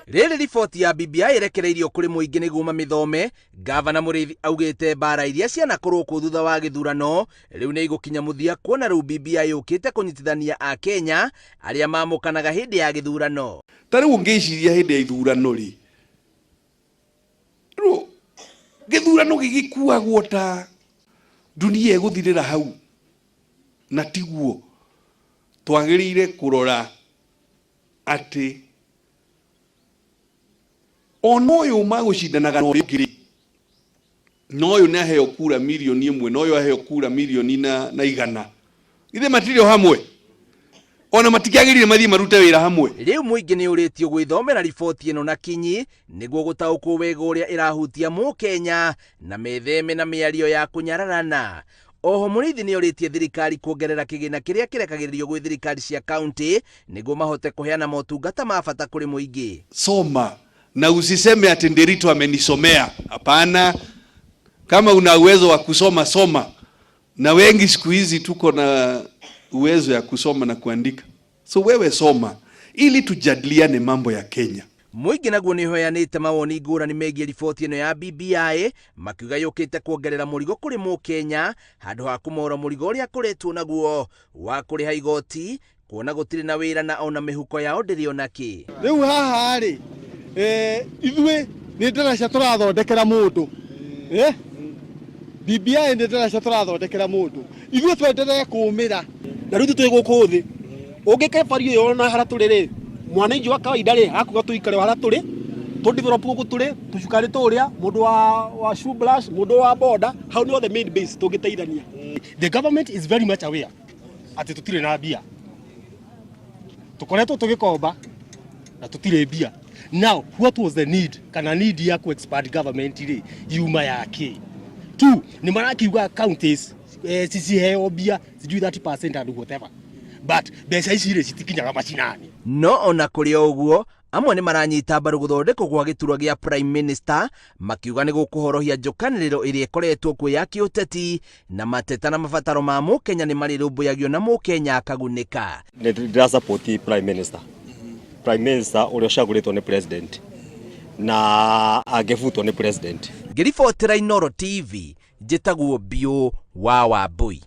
Rĩrĩ riboti ya BBI ĩrekereirio kũrĩ mũingĩ nĩguo mamĩthome, Ngavana Mũrĩithi augĩte mbara iria cianakorwo kuo thutha wa gĩthurano rĩu nĩ igũkinya mũthia kuona rĩu BBI yũkĩte kũnyitithania Akenya arĩa mamũkanaga hĩndĩ ya gĩthurano. Ta rĩu ũngĩciria hĩndĩ ya ithurano rĩ, rĩu gĩthurano gĩgĩkuagwo ta dunia ĩgũthirĩra hau, na tiguo. Twagĩrĩire kũrora atĩ ona ũyũ magũcindanaga na ũrĩa ũngĩ rĩ, na ũyũ nĩ aheo kura mirioni ĩmwe na ũyũ aheo kura mirioni na, na igana, githĩ matirĩ o hamwe? Ona matikĩagĩrĩire mathiĩ marute wĩra hamwe? Rĩu mũingĩ nĩ ũrĩtio gwĩthomera riboti ĩno na kinyi nĩguo gũtaũkwo wega ũrĩa ĩrahutia mũkenya na metheme na mĩario ya kũnyararana. Oho Mũrĩithi nĩ orĩtie thirikari kuongerera kĩgĩna kĩrĩa kĩrekagĩrĩrio gwĩ thirikari cia kaunti nĩguo mahote kũheana motungata ma bata kũrĩ mũingĩ. Soma na usiseme ati Nderitu amenisomea. Hapana, kama una uwezo wa kusoma soma, na wengi siku hizi tuko na uwezo ya kusoma na kuandika, so wewe soma ili tujadiliane mambo ya Kenya. Mũingĩ naguo nĩ ũheanĩte mawoni ngũrani megiĩ riboti ĩno ya BBI makiuga yũkĩte kuongerera mũrigo kũrĩ mũkenya handũ ha kũmora mũrigo ũrĩa akoretwo naguo wa kũrĩha igoti kuona gũtirĩ na wĩra na ona mĩhuko yao ndĩrĩ ona kĩ. Rĩu haha rĩ, ithuĩ nĩ ndaraca tũrathondekera mũndũ, eh? BBI nĩ ndaraca tũrathondekera mũndũ, ithuĩ twenderee kũmĩra. Na rĩu twĩ gũkũ thĩ ũngĩka bari ĩyo ona harĩa tũrĩ rĩ, mwananchi wa kawaida rĩ akuga tũikare harĩa tũrĩ tũ develop gũkũ tũrĩ tũcukari tũrĩa mũndũ wa wa shoe brush mũndũ wa boda hau nĩho the main base tũngĩteithania. The government is very much aware atĩ tũtirĩ na mbia, tũkoretwo tũgĩkomba na tũtirĩ mbia. Now what was the need kana need ya ku expand government rĩ yuma ya kĩ? Two, nĩ marakiuga counties ciciheo mbia sijui 30% and whatever, but mbeca ici rĩ citikinyaga macinani. No ona kũrĩ o ũguo, amwe nĩ maranyita mbaru gũthondekwo gwa gĩturwa gĩa Prime Minister makiuga nĩ gũkũhorohia njũkanĩrĩro ĩrĩa ĩkoretwo kuo ya kĩũteti na mateta na mabataro ma mũkenya nĩ marĩrũmbũyagio na mũkenya akagunĩka. Nĩ ndĩra support Prime Minister, Prime Minister ũrĩa ũcagũrĩtwo nĩ President na angĩbutwo nĩ President. Ngĩribotera Inooro TV, njĩtagwo Biũ wa Wambui.